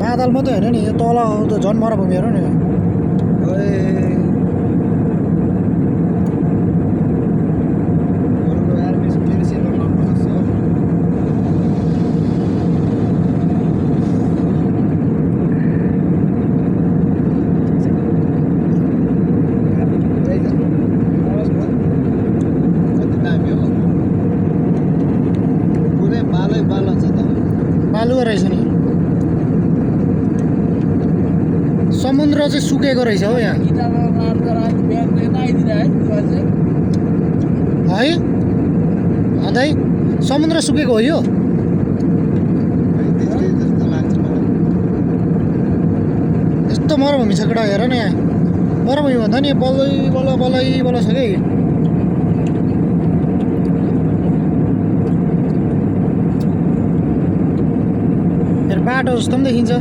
बादल मात्रै होइन नि यो तल त झन् मरुभूमि हेर नि बालुवा रहेछ नि समुद्र चाहिँ सुकेको रहेछ हो यहाँ है अझै समुद्र सुकेको हो यो यस्तो मरुभूमि छ केटा हेर न यहाँ मरुभूमि भन्दा नि बल्लै बल्ल छ कि बाटो जस्तो पनि देखिन्छ